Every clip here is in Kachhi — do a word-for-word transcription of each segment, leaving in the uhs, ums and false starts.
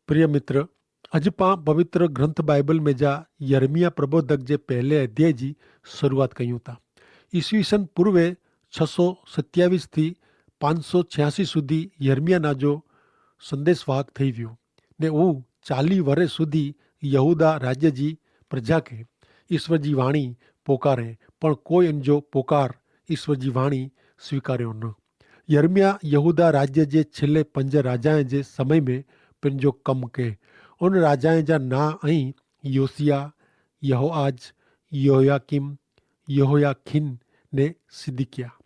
પ્રિય મિત્ર, અજ પાં પવિત્ર ગ્રંથ બાઈબલ મેં જા યર્મિયા પ્રબોધક જે પહેલે અધ્યાય જી શરૂઆત કહ્યું તા. ઈસવીસન પૂર્વે છસો સત્યાવીસ થી પાંચસો છ્યાસી સુધી યર્મિયા ના જો સંદેસવાહક થઈ વ્યો. ને ઉં ચાલી વરે સુધી યહૂદા રાજ્ય જી પ્રજા કે ઈસવર જી વાણી પોકારે, પણ કોઈ અનજો પોકાર ઈસવર જી વાણી સ્વીકાર્યો ન. યર્મિયા યહૂદા રાજ્ય જે છેલ્લે પંજ રાજાએ જે સમય મેં પનજો કમ કહેં. ઉન રાજાએ જા ના અહીં યોસિયા, યહોઆજ, યોયાકિમ, યહોયાખિન ને સિદિકિયા.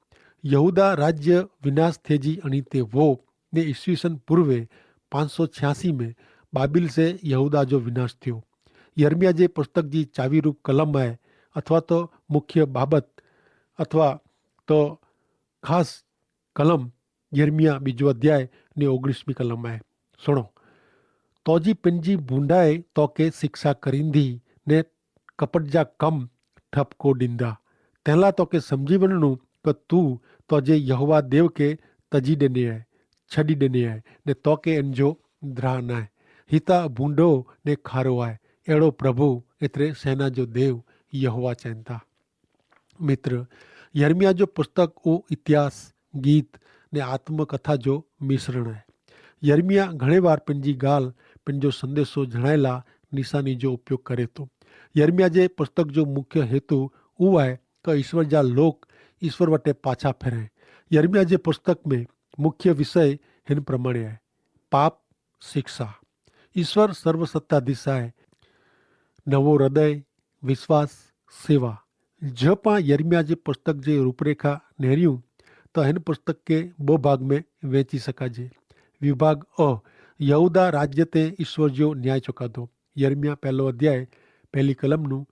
યહૂદા રાજ્ય વિનાશ થે જી અણી તે વો ને ઈસવીસન પૂર્વે પાંચસો છ્યાસી મેં બાબિલ સે યહૂદા જો વિનાશ થયો. યર્મિયા જે પુસ્તક જી ચાવી રૂપ કલમ આય અથવા તો મુખ્ય બાબત અથવા તો ખાસ કલમ યર્મિયા બીજો અધ્યાય ને ઓગણીસમી કલમ આય. સુણો, તોજી પનજી ભૂંડાએ તોકે શિક્ષા કરીંદી ને કપટ જા કમ ઠપકો ડિંદા. તેલા તોકે સમઝીવનનું કે તું તોજે યહોવા દેવ કે તજી ડેને આય, છડી ડેને આય ને તોકે એનજો દ્રાહ નાય. હિતા ભૂંડો ને ખારો આય એડો પ્રભુ એતરે સેના જો દેવ યહોવા ચેનતા. મિત્ર, યર્મિયા જો પુસ્તક ઉ ઇતિહાસ, ગીત ને આત્મકથા જો મિશ્રણ હૈ. યર્મિયા ઘણે વાર પનજી ગાલ પનજો સંદેશો જણાયેલા નિશાની જો ઉપયોગ કરે તો. યર્મિયા જે પુસ્તક જો મુખ્ય હેતુ ઉ હૈ કે ઈસ્વર જા લોક ઈસ્વર વટે પાછા ફેરે. યર્મિયા જે પુસ્તક મેં મુખ્ય વિષય હેન પ્રમાણે હૈ. પાપ, શિક્ષા, ઈસ્વર સર્વસત્તાધિશાય, નવો હૃદય, વિશ્વાસ, સેવા. જો પાં યર્મિયા જે પુસ્તક જે રૂપરેખા નેર્યું તો હેન પુસ્તક કે બો ભાગ મેં વેચી શકાજે. વિભાગ અ, યહૂદા રાજ્ય તે ઈસ્વર જો ન્યાય ચોકાદો. યર્મિયા પહેલો અધ્યાય પહેલી કલમનું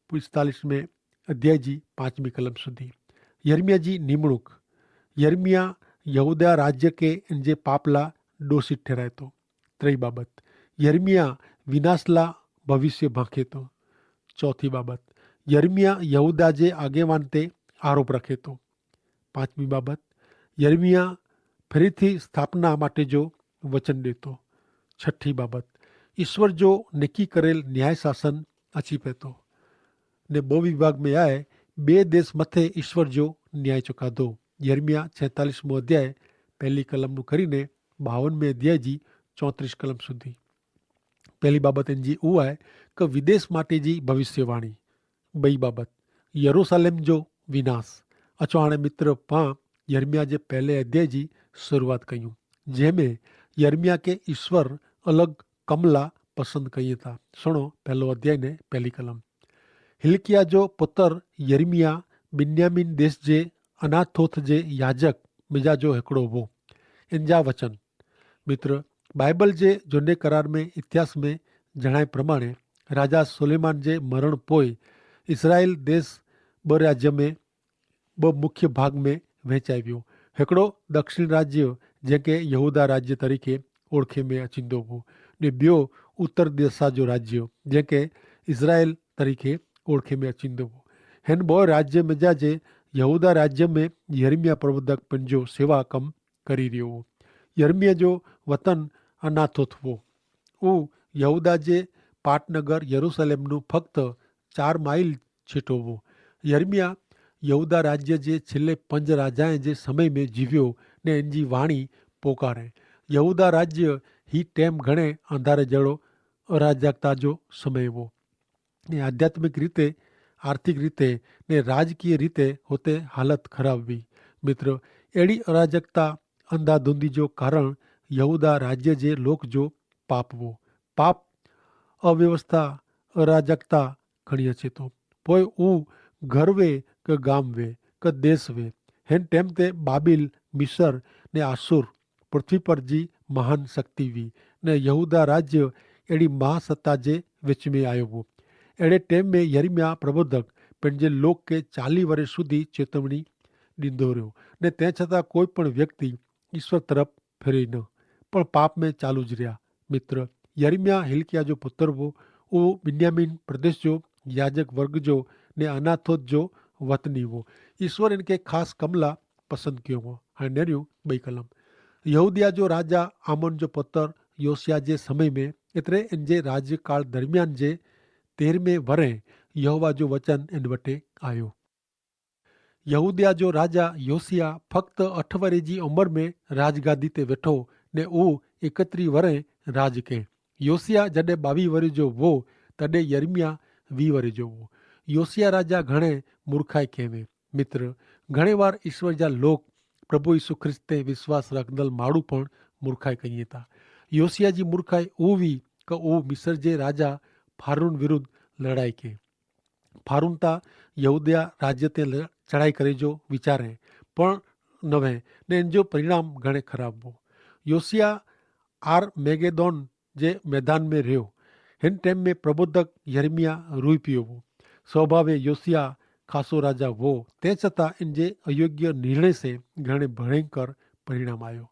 પિસ્તાલીસ મેં અધ્યાય જી પાંચમી કલમ સુધી. યર્મિયા જી નિમણૂક. યર્મિયા યહૂદા રાજ્ય કે એન જે પાપલા દોષિત ઠેરાયતો. ત્રય બાબત, યર્મિયા વિનાશલા ભવિષ્ય ભાંખેતો. ચોથી બાબત, યર્મિયા યહૂદા જે આગેવાન તે આરોપ રાખેતો. પાંચમી બાબત, યર્મિયા ફરીથી સ્થાપના માટે જો વચન દેતો. છઠી બાબત, ઈસ્વર જો નેકી કરેલ ન્યાય શાસન અચી પેતો. ને બો વિભાગ મેં આય બે દેશ મતે ઈસ્વર જો ન્યાય ચોકાદો. યર્મિયા છેતાલીસમો અધ્યાય પહેલી કલમનું કરીને બાવનમે અધ્યાય જી ચોત્રીસ કલમ સુધી. પહેલી બાબત એન જી ઉ આય કે વિદેશ માટે જી ભવિષ્યવાણી. બઈ બાબત, યરૂસાલેમ જો વિનાશ. અચો હાણે મિત્ર, પાં યર્મિયા જે પહેલે અધ્યાય જી શરૂઆત કહ્યું, જેમે યર્મિયા કે ઈસ્વર અલગ કમલા પસંદ કહિયે થા. સુણો, પહેલો અધ્યાય ને પહેલી કલમ. હિલકિયા જો પુતર યર્મિયા બિન્યામિન દેશ જે અનાથોથ જે યાજક મેજા જો હેકડો હો. એન જા વચન. મિત્ર, બાઈબલ જે જોને કરાર મેં ઇતિહાસ મેં જણાય પ્રમાણે રાજા સુલેમાન જે મરણ પોય ઇસરાયેલ દેશ બ રાજ્ય મેં બ મુખ્ય ભાગ મેં વહેંચાઈ વ્યો. હેકડો દક્ષિણ રાજ્ય જેંકે યહૂદા રાજ્ય તરીકે ઓળખે મેં અચિંદો વો, ને બ્યો ઉત્તર દેશા જો રાજ્ય જેંકે ઇસરાયેલ તરીકે ઓળખે મેં અચિંદો વો. હેન બો રાજ્ય મેં જા જે યહૂદા રાજ્ય મેં યર્મિયા પ્રબોધક પણ જો સેવા કમ કરી રહ્યો વો. યર્મિયા જો વતન અનાથોથ વો. ઉ યહૂદા જે પાટનગર યરૂસલેમનું ફક્ત ચાર માઈલ છેટો વો. યર્મિયા યહૂદા રાજ્ય જે છેલ્લે પંજ રાજાએ જે સમય મેં જીવ્યો ને એનજી વાણી પોકારે. યહૂદા રાજ્ય હી ટેમ ઘણે અંધારે જેડો અરાજકતા જો સમય વો. ને આધ્યાત્મિક રીતે, આર્થિક રીતે ને રાજકીય રીતે હોતે હાલત ખરાબ વી. મિત્ર, એડી અરાજકતા અંધાધૂંધી જો કારણ યહૂદા રાજ્ય જે લોક જો પાપ વો. પાપ, અવ્યવસ્થા, અરાજકતા ખણી અચેતો. પોય ઉં ઘર વે કે ગામ વે કે દેશ વે, હેન ટેમ તે બાબિલ, મિસર ને આસુર પૃથ્વી પર જી મહાન શક્તિ વી. ને યહૂદા રાજ્ય એડી મહાસત્તા જે વેચમે આયો વો. એડે ટેમ મેં યર્મિયા પ્રબોધક પેનજે લોક કે ચાલી વરે સુધી ચેતવણી દીધો રહ્યો, ને તે છતાં કોઈ પણ વ્યક્તિ ઈશ્વર તરફ ફેરી ન, પણ પાપ મેં ચાલુ જ રહ્યા. મિત્ર, યર્મિયા હિલકિયા જો પુતર વો. ઉં બિન્યામિન પ્રદેશ જો યાજક વર્ગ જો ને અનાથોત જો વતની વો. ઈશ્વર એનકે ખાસ કમલા પસંદ કિયો વો. હૈ નેર્યું બઈ કલમ. યહૂદિયા જો રાજા આમોન જો પુતર યોસિયા જે સમય મેં એતરે એન જે રાજ્યકાળ દરમિયાન જે તેર મેં વરે યહોવા જો વચન એન વટે આયો. યહૂદિયા જો રાજા યોસિયા ફક્ત અઠ વરે જી ઉંમર મેં રાજગાદી તે વેઠો ને ઉહ એકત્રી વરે રાજ કે. યોસિયા જડે બાવી વરે જો વો તદે યર્મિયા વી વરે જો વો. યોસિયા રાજા ઘણે મૂર્ખાઈ કહેવે. મિત્ર, ઘણે વાર ઈસવર જા લોક પ્રભુ ઈસુ ખ્રિસ્ત તે વિશ્વાસ રાખદલ માડૂ પણ મૂર્ખાઈ કહિયે તા. યોસિયા જી મૂર્ખાઈ ઉવી કે ઉવ મિસર જે રાજા ફારૂન વિરુદ્ધ લડાઈ કે. ફારૂન તા યહૂદિયા રાજ્ય તે ચઢાઈ કરે જો વિચારે પણ નવે ને એન જો પરિણામ ઘણે ખરાબ હો. યોસિયા આર મેગેદોન જે મેદાન મેં રહ્યો. હેન ટેમ મેં પ્રબોધક યર્મિયા રૂઈ પિયો વો. સ્વભાવે યોસિયા ખાસો રાજા વો, તે છતાં એન જે અયોગ્ય નિર્ણય સે ઘણે ભયંકર પરિણામ આયો.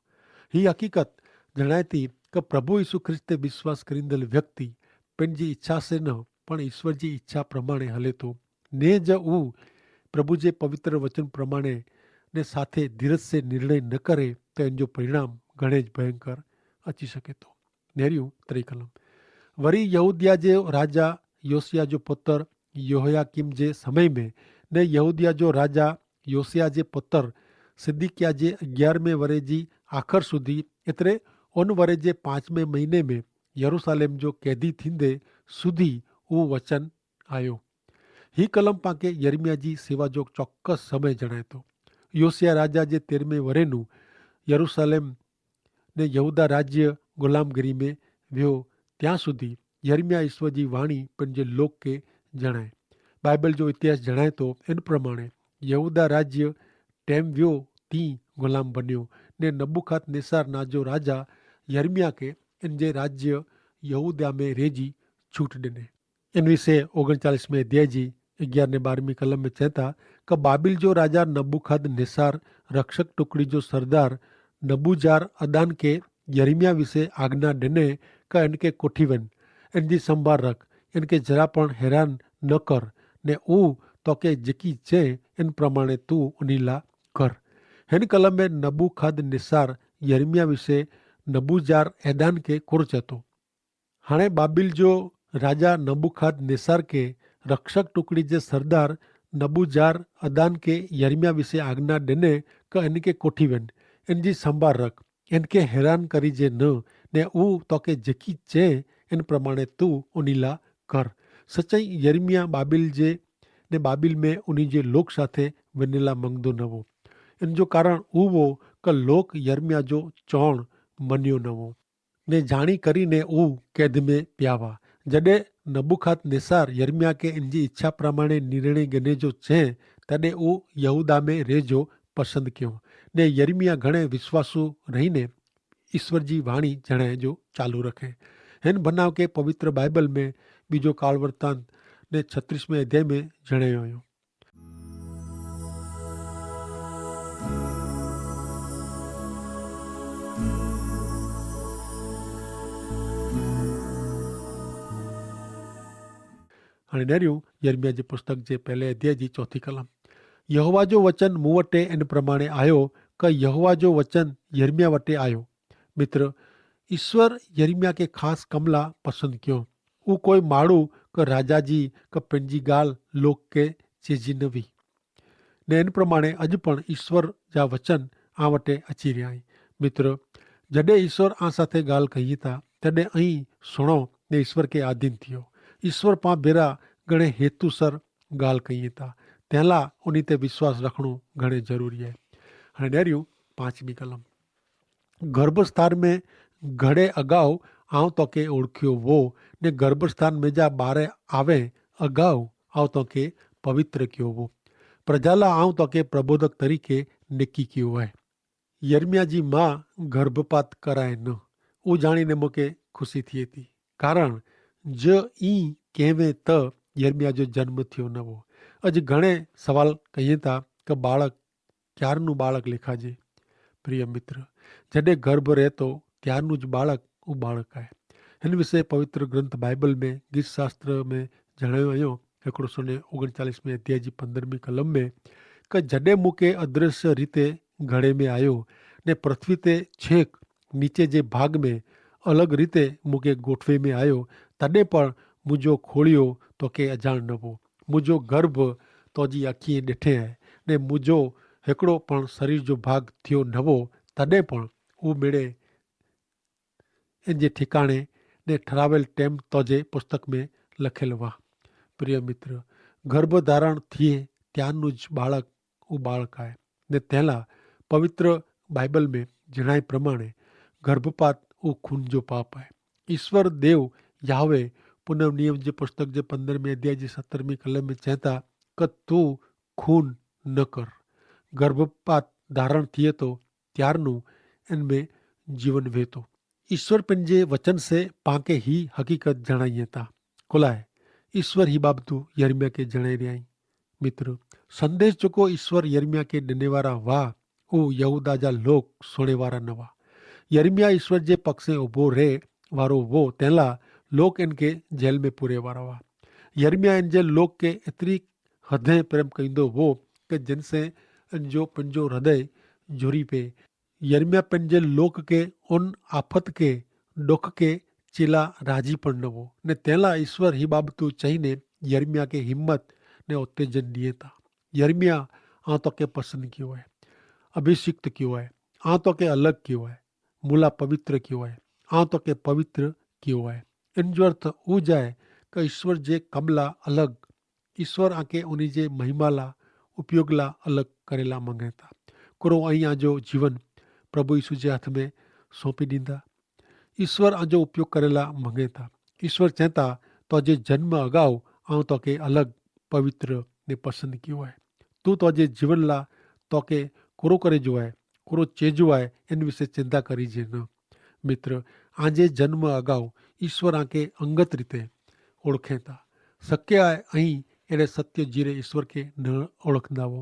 હી હકીકત જણાયતી કે પ્રભુ ઈસુ ખ્રિસ્તે વિશ્વાસ કરીંદલ વ્યક્તિ પેનજી ઇચ્છા સે ન પણ ઈસવર જી ઇચ્છા પ્રમાણે હલે તો ને જ ઉં પ્રભુ જે પવિત્ર વચન પ્રમાણે ને સાથે ધીરજ સે નિર્ણય ન કરે તો એન જો પરિણામ ઘણે જ ભયંકર અચી શકે તો. નેર્યું ત્રિકલમ વરી યહૂદિયા જે રાજા યોસિયા જો પુતર યહોયાકીમ જે સમય મેં ને યહૂદિયા જો રાજા યોસિયા જે પુતર સિદ્દિકિયા જે અગિયારમે વરે જી આખર સુધી એતરે ઓન વરે જે પાંચમે મહિને મેં યરૂસાલેમ જો કૈદી થીંદે સુધી ઉં વચન આયો. હી કલમ પાંકે યર્મિયા જી સેવા જો ચોક્કસ સમય જણાયતો. યોસિયા રાજા જે તેરમે વરેનું યરૂસાલેમ ને યહૂદા રાજ્ય ગુલામગીરી મેં વ્યો ત્યાં સુધી યર્મિયા ઈસ્વર જી વાણી પણ જે લોક કે જણાય. બાઈબલ જો ઇતિહાસ જણાયતો એન પ્રમાણે યહૂદા રાજ્ય ટેમ વ્યો તી ગુલામ બન્યો ને નબુખાત નેસાર ના જો રાજા યર્મિયા કે એન જે રાજ્ય યહૂદા મેં રેજી છૂટ દેને. એન વિશે ઓગણચાલીસમે અધ્યાય જી અગિયારને બારમી કલમ મેં ચેતા કે બાબિલ જો રાજા નબુખાદ નેસાર રક્ષક ટુકડી જો સરદાર નબુજાર અદાન કે યર્મિયા વિશે આજ્ઞા દેને કે એન કે કોઠીવન એન જી સંભાર રખ એન કે જરા પણ હેરાન ન કર ને ઉં તો કે જેકી ચે એન પ્રમાણે તું ઉનીલા કર. હેન કલમ મેં નબુખાદ નેસાર યર્મિયા વિશે નબુજાર એદાન કે કોર ચેતો. હાણે બાબિલ જો રાજા નબુખાદ નેસાર કે રક્ષક ટુકડી જે સરદાર નબુજાર અદાન કે યર્મિયા વિશે આજ્ઞા દેને કે એન કે કોઠીવેન એન જી સંભાર રખ એન કે હેરાન કરી જે ન ને ઉં તો કે જેકી ચે એન પ્રમાણે તું ઉનીલા કર. સચાઈ યર્મિયા બાબિલ જે ને બાબિલ મેં ઉની જે લોક સાથે વેનેલા મંગદો નવો. એન જો કારણ ઉવો કે લોક યર્મિયા જો ચોણ મન્યો નવો. ને જાણી કરીને ઉં કૈદ મેં પ્યાવા. જડે નબુખાદ નેસાર યર્મિયા કે એનજી ઇચ્છા પ્રમાણે નિર્ણય ગને જો છે તદે ઉં યહૂદા મેં રેજો પસંદ ક્યો. ને યર્મિયા ઘણે વિશ્વાસુ રહીને ઈસ્વર જી વાણી જણાય જો ચાલુ રખે. હેન ભનાવ કે પવિત્ર બાઈબલ મેં બીજો કાળવર્તાન ને છત્રીસમે અધ્યાય મેં જણાયો અયો. અને નેર્યું યર્મિયા જે પુસ્તક જે પહેલે અધ્યાય જી ચોથી કલમ. યહોવા જો વચન મુવટે એન પ્રમાણે આયો, કે યહોવા જો વચન યર્મિયા વટે આયો. મિત્ર, ઈસ્વર યર્મિયા કે ખાસ કમલા પસંદ ક્યો. ઉં કોઈ માડૂ કે રાજા જી કે પેનજી ગાલ લોક કે ચેજી નવી. ને એન પ્રમાણે અજ પણ ઈસ્વર જા વચન આ વટે અચી રહ્યા હૈં. મિત્ર, જડે ઈસ્વર આ સાથે ગાલ કહિયે તા તેડે અહીં સુણો ને ઈસ્વર કે આધીન થિયો. ઈસ્વર પા ભેરા ઘણે હેતુસર ગાલ કહિયે તા તેલા ઉની તે વિશ્વાસ રખણું ઘણે જરૂરી હૈ. હણે નેર્યું પાંચમી કલમ. ગર્ભસ્થાન મેં ઘડે અગાઉ આવ તો કે ઓળખ્યો વો, ને ગર્ભસ્થાન મેં જા બારે આવે અગાઉ આવ તો કે પવિત્ર ક્યો વો. પ્રજાલા આવ તો કે પ્રબોધક તરીકે નેકી ક્યો હૈ. યર્મિયા જી મા ગર્ભપાત કરાય ન. ઉં જાણીને મુકે ખુશી થી થી કારણ જ ઈ કહેવે ત યર્મિયા જો જન્મ થયો નવો. અજ ઘણે સવાલ કહિયે તા કે બાળક ક્યારનું બાળક લેખાજે? પ્રિય મિત્ર, જડે ગર્ભ રહેતો ત્યારનું જ બાળક ઉં બાળક આય. હેન વિશે પવિત્ર ગ્રંથ બાઈબલ મેં ગીત શાસ્ત્ર મેં જણાયો અયો. હેકડો સો ને ઓગણચાલીસ મેં અધ્યાય જી પંદ્રહ મી કલમ મેં કે જડે મુકે અદ્રશ્ય રીતે ઘડે મેં આયો ને પૃથ્વી તે છેક નીચે જે ભાગ મેં અલગ રીતે મુકે ગોઠવે મેં આયો, તદે પણ મુજો ખોળિયો તોકે અજાણ નવો. મુજો ગર્ભ તોજી અખીએ દેઠે હૈ, ને મુજો હેકડો પણ શરીર જો ભાગ થયો નવો, તદે પણ ઉમેડે એન જે ઠિકાણે ને ઠરાવેલ ટેમ તોજે પુસ્તક મેં લખેલ વાહ. પ્રિય મિત્ર, ગર્ભ ધારણ થિયે ત્યારનું જ બાળક ઉ બાળક આય. ને તેલા પવિત્ર બાઈબલ મેં જણાય પ્રમાણે ગર્ભપાત ઉ ખૂન જો પાપ આય. ઈસ્વર દેવ યાહવે પુનર્નિયમ જે પુસ્તક જે પંદ્રહ મેં અધ્યાય જે સત્તર મેં કલમ મેં ચેતા કે તું ખૂન ન કર. ગર્ભપાત ધારણ થિયે તો ત્યારનું એન મેં જીવન વહેતો. ઈસ્વર પન જે વચન સે પાંકે હી હકીકત જણાઈ થા. કોલાએ ઈસ્વર હી બાબતું યર્મિયા કે જણાઈ રહ્યા હી. મિત્ર, સંદેસ જોકો ઈસ્વર યર્મિયા કે દનેવારા વાહ ઉહ યહૂદા જા લોક સોણેવારા નવા. યર્મિયા ઈસ્વર જે પક્ષે ઉભો રહે વારો વો તેલા લોક એન કે જેલ મેં પૂરેવારા વાહ. યર્મિયા એન જે લોક કે એતરી હદે પ્રેમ કઈંદો વો કે જેન સે એન જો પન જો હૃદય જોરી પે. યર્મિયા પન જે લોક કે ઉન આફત કે ડોખ કે ચિલા રાજી પણ નવો. ને તેલા ઈસ્વર હી બાબતું ચહીને યર્મિયા કે હિંમત ને ઉત્તેજન દિયે તા. યર્મિયા, આતો કે પસંદ કિયો હૈ, અભિષિક્ત કિયો હૈ, આતો કે અલગ કિયો હૈ, મુલા પવિત્ર કિયો હૈ, આતો કે પવિત્ર કિયો હૈ. એન જો અર્થ ઉજાય કે ઈસ્વર જે કમલા અલગ, ઈસ્વર આકે ઉની જે મહિમાલા ઉપયોગલા અલગ કરેલા મંગેતા. કોરો અહીં આજો જીવન પ્રભુ ઈસુ જે હાથ મેં સોંપી દીધા. ઈસ્વર આજો ઉપયોગ કરેલા મંગેતા. ઈસ્વર ચેતા, તો જે જન્મ અગાઉ આઉં તો કે અલગ પવિત્ર ને પસંદ કિયો હૈ. તું તો જે જીવનલા તો કે કોરો કરે જો હૈ, કોરો ચેજો હૈ, એન વિશે ચિંતા કરી જે ન. મિત્ર, આજે જન્મ અગાઉ ઈસ્વર આકે અંગત રીતે ઓળખેતા. શક્ય આય અહીં એડે સત્ય જીરે ઈસ્વર કે ન ઓળખનાવો.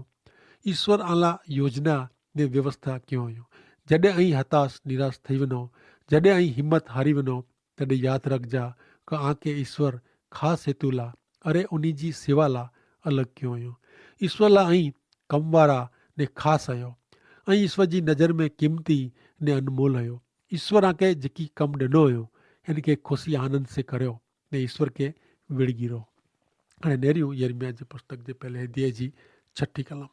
ઈસ્વર આલા યોજના ને વ્યવસ્થા ક્યો અયો. જડે અહીં હતાશ નિરાશ થઈ વનો, જડે અહીં હિંમત હારી વનો, તદે યાદ રાખજા કે આંકે ઈસ્વર ખાસ હેતુલા અરે ઉની જી સેવાલા અલગ ક્યો અયો. ઈસ્વરલા અહીં કમવારા ને ખાસ અયો. અહીં ઈસ્વર જી નજર મેં કિંમતી ને અનમોલ અયો. ઈસ્વર આંકે જેકી કમ ડનો અયો, એન કે ખુશી આનંદ સે કર્યો ને ઈસ્વર કે વેડગી રહો. અને નેર્યું યર્મિયા જે પુસ્તક જે પહેલે હેદિયા જી છઠી કલમ.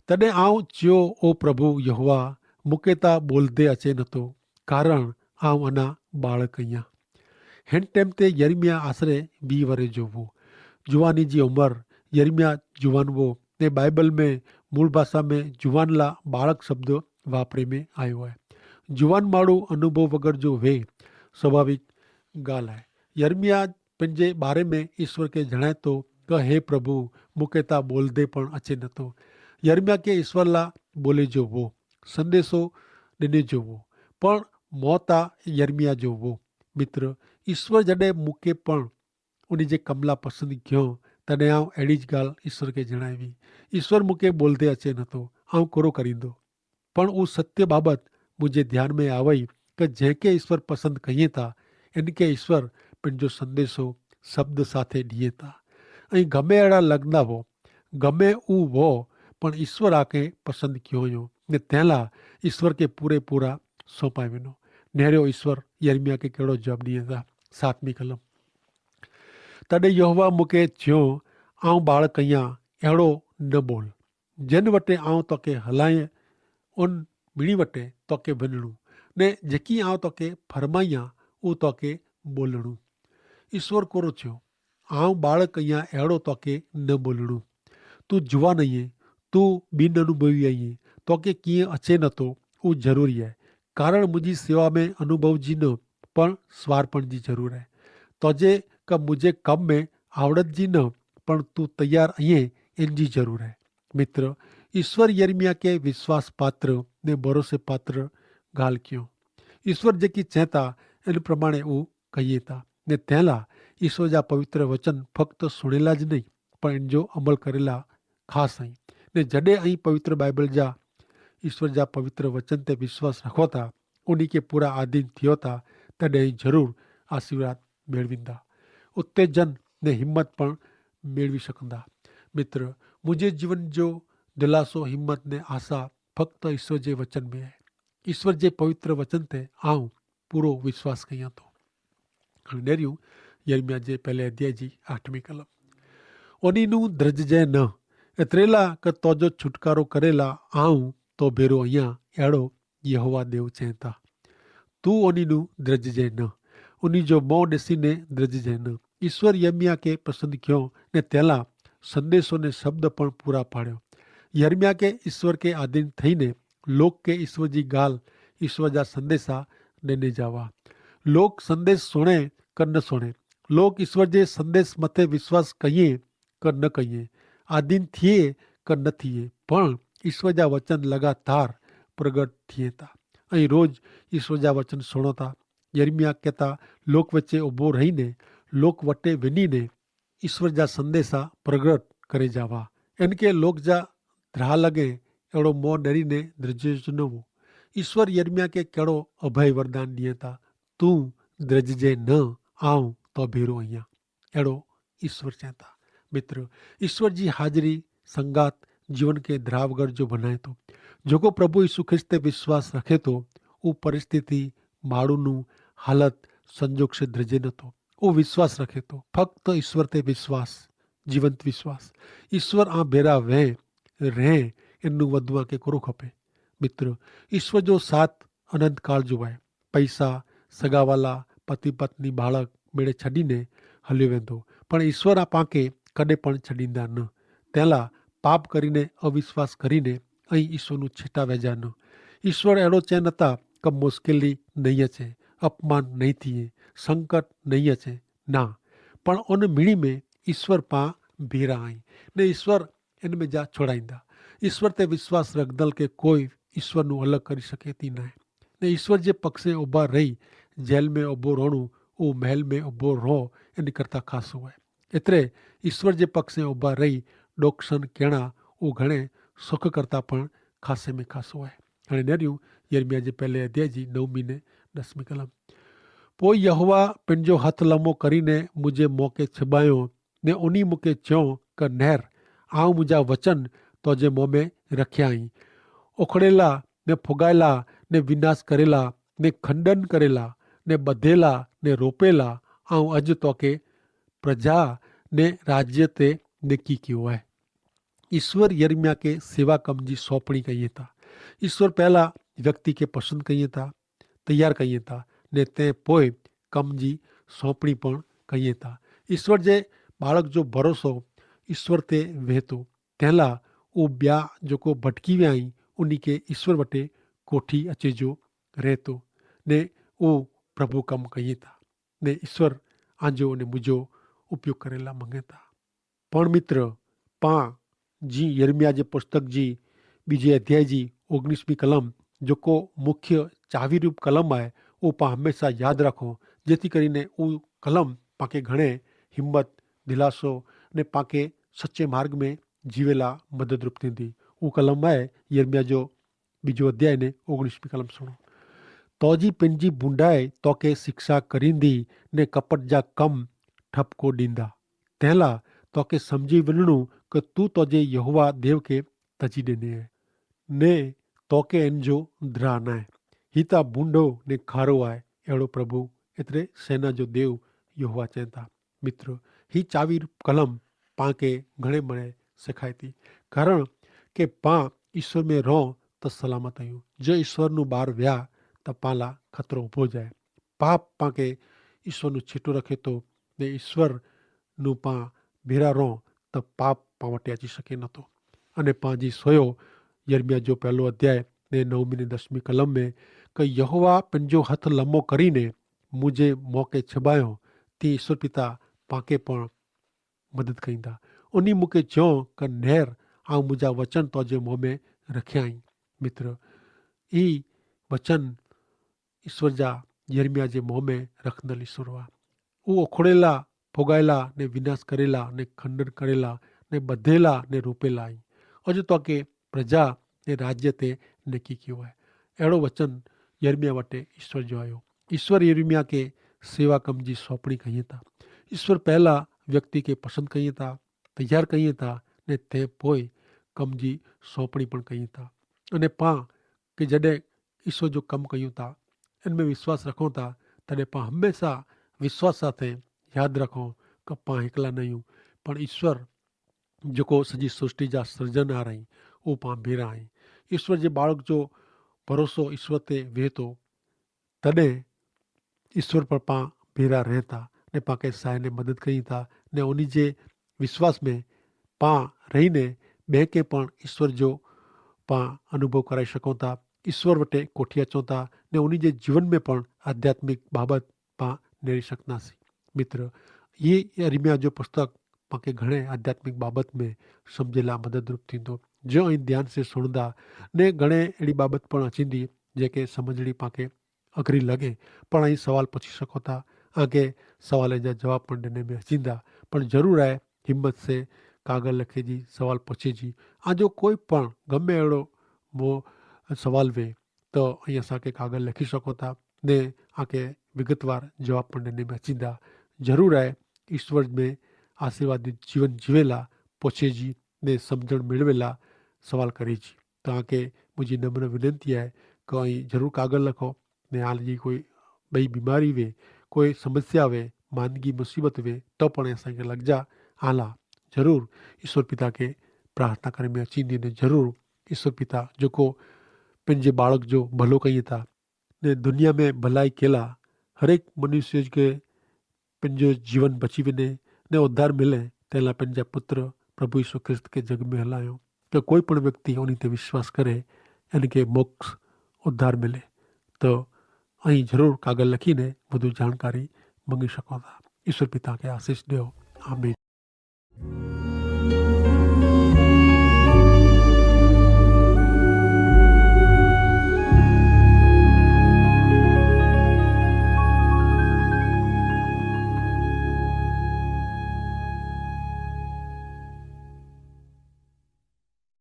તદે આઉં ચ્યો, ઓ પ્રભુ યહોવા, મુકેતા બોલદે અચે નતો, કારણ આઉં અના બાળક અહિયા. હેન ટેમ તે યર્મિયા આશરે વી વરે જોવો. જુવાની જી ઉમર, યર્મિયા જુવાન વો. તે બાઈબલ મેં મૂળ ભાષા મેં જુવાનલા બાળક શબ્દ વાપરે મેં આયો હૈ. જુવાન માળું અનુભવ વગર જો વે, સ્વાભાવિક ગાલ હૈ. યર્મિયા પન જે બારે મેં ઈસ્વર કે જણાયતો કે હે પ્રભુ, મુકેતા બોલદે પણ અચે નતો. યર્મિયા કે ઈસ્વરલા બોલે જો વો, સંદેશો દેને જો વો, પણ મોતા યર્મિયા જો વો. મિત્ર, ઈસ્વર જડે મુકે પણ ઉની જે કમલા પસંદ ક્યો, તને આઉં એડી જ ગાલ ઈસ્વર કે જણાયવી. ઈસ્વર મુકે બોલદે અચે નતો, આઉં કોરો કરીંદો. પણ ઉસ સત્ય બાબત મુઝે ધ્યાન મેં આવય કે જેંકે ઈસ્વર પસંદ કહિયે તા, એનકે ઈસ્વર પન જો સંદેશો શબ્દ સાથે દિયે તા. અહીં ગમે એડા લગના વો, ગમે ઉ વો, પણ ઈસ્વર આકે પસંદ ક્યો અયો ને તેલા ઈસ્વર કે પૂરે પૂરા સોંપાય વેનો. નેર્યો ઈસ્વર યર્મિયા કે કેડો જવાબ દિયે તા. સાતમી કલમ. તદે યહોવા મુકે થ્યો, આઉં બાળક અહિયા એડો ન બોલ. જેન વટે આઉં તોકે હલાયે, ઉન મિણી વટે તોકે વનણું, ને જેકી આઉં તોકે ફરમાયા ઉ તોકે બોલણું. ઈસ્વર કોરો થ્યો, આઉં બાળક અહિયા એડો તોકે ન બોલણું. તું જુવાન અહિયે, તું બિન અનુભવી અહિયે, તોકે કિયા અચે નતો, ઉ જરૂરી હૈ. કારણ મુઝે સેવા મેં અનુભવ જી ન પણ સ્વાર્પણ જી જરૂર હૈ. તોજે કે મુઝે કમ મેં આવડત જી ન પણ તું તૈયાર અહિયે એન જી જરૂર હૈ. મિત્ર, ઈસ્વર યર્મિયા કે વિશ્વાસ પાત્ર ને ભરોસે પાત્ર ગાલ ક્યો. ઈસ્વર જેકી ચેતા એન પ્રમાણે ઉ કહિયે તા. ને તેલા ઈસ્વર જા પવિત્ર વચન ફક્ત સુણેલા જ નહીં પણ એન જો અમલ કરેલા ખાસ અહીં. ને જડે અહીં પવિત્ર બાઈબલ જા ઈસ્વર જા પવિત્ર વચન તે વિશ્વાસ રખો તા ઉની કે પૂરા આધીન થિયો તા, તદે અહીં જરૂર આશીર્વાદ મેળવીંદા, ઉત્તેજન ને હિંમત પણ મેળવી શકંદા. મિત્ર, મુઝે જીવન જો દિલાસો હિંમત ને આશા ફક્ત ઈસ્વર જે વચન મેં હૈ. ઈસ્વર જે પવિત્ર વચન તે આઉં પૂરો વિશ્વાસ કહિયા તો. નેર્યું યર્મિયા જે પહેલે અધ્યાય જી આઠમી કલમ. ઓની નું દ્રજ જે ન એતરેલા કે તોજો છુટકારો કરેલા આઉં તો ભેરો અહિયા એડો યહોવા દેવ ચેતા. તું ઓની નું દ્રજ જે ન ઓની જો મોં દેસી ને દ્રજ જે ન. ઈસ્વર યર્મિયા કે પસંદ ક્યો ને તેલા સંદેશો ને શબ્દ પણ પૂરા પાડ્યો. યર્મિયા કે ઈસ્વર કે આધીન થઈ ને લોક કે ઈસ્વર જી ગાલ ઈસ્વર જા સંદેશા દેને જાવા. લોક સંદેશ સુણે કર ન સુણે, લોક ઈસ્વર જે સંદેશ મતે વિશ્વાસ કહિયે કર ન કહિયે, આધીન થિયે કર ન થિયે, પણ ઈસ્વર જા વચન લગાતાર પ્રગટ થિયે તા. અહીં રોજ ઈસ્વર જા વચન સુણો તા. યર્મિયા કેતા લોક વચ્ચે ઉભો રહી ને લોક વટે વેની ને ઈસ્વર જા સંદેશા પ્રગટ કરે જાવા. એન કે લોક જા ધ્રા લગે એડો મોં ડરી ને દ્રજ્યો જ નવો. ઈસ્વર યર્મિયા કે કેડો અભય વરદાન દિયે તા, તું દ્રજ જે ન આઉં તો ભેરો અહિયા એડો ઈસ્વર ચેતા. મિત્ર, ઈસ્વર જી હાજરી સંગાત જીવન કે ધ્રાવગર જો ભનાય તો. જોકો પ્રભુ ઈસુ ખ્રિસ્ત તે વિશ્વાસ રખે તો ઉપ પરિસ્થિતિ માડૂ નું હાલત સંજોગ સે દ્રજે નતો. ઉપ વિશ્વાસ રખે તો ફક્ત ઈસ્વર તે વિશ્વાસ, જીવંત વિશ્વાસ. ઈસ્વર આ ભેરા વહેં રહેં એનનું વધવા કે કરો ખપે. મિત્ર, ઈસ્વર જો સાથ અનંતકાળ જો આય. પૈસા, સગાવાલા, પતિ પત્ની બાળક મેળે છડીને હલ્યો વેંધો, પણ ઈસ્વર આ પાંકે કદે પણ છડીંદા ન. તેલા પાપ કરીને અવિશ્વાસ કરીને અહીં ઈસ્વરનું છેટા વેજા ન. ઈસ્વર એડો ચે નતા કે મુશ્કેલી નહીં છે, અપમાન નહીં થિયે, સંકટ નહીં છે, ના. પણ ઓન મિણી મેં ઈસ્વર પા ભેરા આઈ ને ઈસ્વર એન મેં જા છોડાઈંદા. ઈસ્વર તે વિશ્વાસ રખદલ કે કોઈ ઈસ્વરનું અલગ કરી શકેતી નાય. ને ઈસ્વર જે પક્ષે ઉભા રહી જેલ મેં ઉભો રોણું ઉં મહેલ મેં ઉભો રોહ એન કરતા ખાસું હૈ. એતરે ઈસ્વર જે પક્ષે ઉભા રહી ડોક્ષન કેણા ઉં ઘણે સુખ કરતા પણ ખાસે મેં ખાસું હૈ. અને નેર્યું યર્મિયા જે પહેલે અધ્યાય જી નવમી ને દસમી કલમ. પોઈ યહોવા પન જો હથ લમો કરીને મુઝે મોકે છબાયો ને ઉની મુકે ચ્યો, કે નેર આઉં મુઝે વચન તો જે મોમે રખ્યા હી. ઉખડેલા ને ફુગાયેલા ને વિનાશ કરેલા ને ખંડન કરેલા ને બધેલા ને રોપેલા આઉં અજ તો કે પ્રજા ને રાજ્ય તે નેકી કિયો હૈ. ઈસ્વર યર્મિયા કે સેવા કમ જી સોંપણી કહિયે તા. ઈસ્વર પહેલા વ્યક્તિ કે પસંદ કહિયે તા, તૈયાર કહિયે તા, ને તે પોય કમ જી સોંપણી પણ કહિયે તા. ઈસ્વર જે બાળક જો ભરોસો ઈસ્વર તે વહેતો તેલા ઉ બ્યા જોકો ભટકી વ્યા હી ઉની કે ઈસ્વર વટે કોઠી અચે જો રહેતો ને ઉ પ્રભુ કમ કહિયે તા. ને ઈસ્વર આજો ને મુજો ઉપયોગ કરેલા મંગેતા. પણ મિત્ર, પાં જી યર્મિયા જે પુસ્તક જી બીજે અધ્યાય જી ઓગણીસમી કલમ જોકો મુખ્ય ચાવી રૂપ કલમ આય, ઉપાં હમેંશા યાદ રાખો, જેથી કરીને ઉકલમ પાંકે ઘણે હિંમત, દિલાસો ને પાંકે સચ્ચે માર્ગ મેં જીવેલા મદદરૂપ થીંદી. ઉકલમ આય યર્મિયા જો બીજો અધ્યાય ને ઓગણીસમી કલમ સુણો. તોજી પનજી ભૂંડાઈ તોકે શિક્ષા કરીંદી ને કપટ જા કમ ઠપકો દીંદા. તેલા તોકે સમઝી વનણું કે તું તોજે યહોવા દેવ કે તજી દેને હૈ, ને તોકે એન જો દ્રાહ નાય. હી તા ભૂંડો ને ખારો આય. એડો પ્રભુ એતરે સેના જો દેવ યહોવા ચેતા. મિત્ર, હી ચાવી કલમ પાંકે ઘણે મણે સેખાયતી. કારણ કે પાં ઈસ્વર મેં રોહ તો સલામત અયું. જો ઈસ્વરનું બાર વ્યા તો પાંલા ખતરો ઉભો જાય. પાપ પાંકે ઈસ્વરનું છીટો રખે તો ને ઈસ્વરનું પાં ભેરા રોહ તો પાપ પાંવટે અચી શકે નતો. અને પાંજી સોયો યર્મિયા જો પહેલો અધ્યાય ને નવમી ને દસમી કલમ મેં કે યહોવા પન જો હથ લમો કરીને મુઝે મોકે છબાયો, તી ઈસ્વર પિતા પાંકે પણ મદદ કઈંદા. ઉની મુકે ચ્યો કે નેર આઉં મુઝે વચન તોજે મોમે રખ્યા હી. મિત્ર, ઈ વચન ઈસ્વર જા યર્મિયા જે મોમે રખંદલ ઈસ્વર વા. ઉં ઓખડેલા, ફોગાયેલા ને વિનાશ કરેલા ને ખંડન કરેલા ને બધેલા ને રૂપેલા હી. અજ તો કે પ્રજા ને રાજ્ય તે નેકી કિયો હૈ. એડો વચન યર્મિયા વટે ઈસ્વર જો આયો. ઈસ્વર યર્મિયા કે સેવા કમ જી સોંપણી કહિયે તા. ઈસ્વર પહેલા વ્યક્તિ કે પસંદ કહિયે તા, તૈયાર કહિયે તા, ને તે પોય કમ જી સોંપણી પણ કહિયે તા. અને પાં કે જડે ઈસ્વર જો કમ કહિયે તા મેં વિશ્વાસ રખો થા, તદે પાં હમેંશા વિશ્વાસ સાથે યાદ રખો કે પાં હિકલા નહિયું, પણ ઈશ્વર જેકો સજી સૃષ્ટિ જા સર્જન આરાઈ, ઉપાં ભેરા આઈ. ઈશ્વર જે બાળક જો ભરોસો ઈશ્વર તે વેહતો, તદે ઈશ્વર પર પાં ભેરા રહેતા, ને પાંકે સહાય ને મદદ કઈ થા, ને ઉની જે વિશ્વાસ મેં પાં રહીને બેંકે પણ ઈશ્વર જો પાં અનુભવ કરાઈ શકો થા. ઈશ્વર વટે કોઠિયા ચોતા, ને ઉની જે જીવન મેં પણ આધ્યાત્મિક બાબત પાં નેરી શકના સી. મિત્ર, યે અરિમિયા જો પુસ્તક પાંકે ઘણે આધ્યાત્મિક બાબત મેં સમઝેલા મદદરૂપ થીંદો. જો અહીં ધ્યાન સે સુણદા, ને ઘણે એડી બાબત પણ અચીંદી જેકે સમઝણી પાંકે અઘરી લગે, પણ અહીં સવાલ પચી શકો થા. આગે સવાલ એજા જવાબ પણ દેને મેં અચીંદા. પણ જરૂર આય હિંમત સે કાગર લખે જી સવાલ પચે જી. આજો કોઈ પણ ગમે એડો મો સવાલ વે, તો અહીં અસાંકે કાગર લખી શકો થા, ને આકે વિગતવાર જવાબ પણ દેને મેં અચીંદા. જરૂર આય ઈશ્વર મેં આશીર્વાદિત જીવન જીવેલા પચે જી, ને સમઝણ મેળવેલા સવાલ કરે જી. તો આકે મુઝે નમ્ર વિનંતી આય કે અહીં જરૂર કાગર લખો. ને આલ જી કોઈ બઈ બીમારી વે, કોઈ સમસ્યા વે, માંદગી મુસીબત વે, તો પણ એસાંકે લગ જા. આલા જરૂર ઈશ્વર પિતા કે પ્રાર્થના કરે મેં અચીંદી, ને જરૂર ઈશ્વર પિતા જોકો પન જે બાળક જો ભલો કઈ થા, ને દુનિયા મેં ભલાઈ કેલા હરેક મનુષ્ય કે પન જો જીવન બચી વેને, ને ઉદ્ધાર મિલે, તેલા પન જા પુત્ર પ્રભુ ઈસુ ખ્રિસ્ત કે જગ મેં હલાયો, કે કોઈ પણ વ્યક્તિ ઉની તે વિશ્વાસ કરે, એન કે મોક્ષ ઉદ્ધાર મિલે. તો અહીં જરૂર કાગળ લખીને વધુ જાણકારી મંગી શકો થા. ઈસુ પિતા કે આશીસ દેવો. આમીન.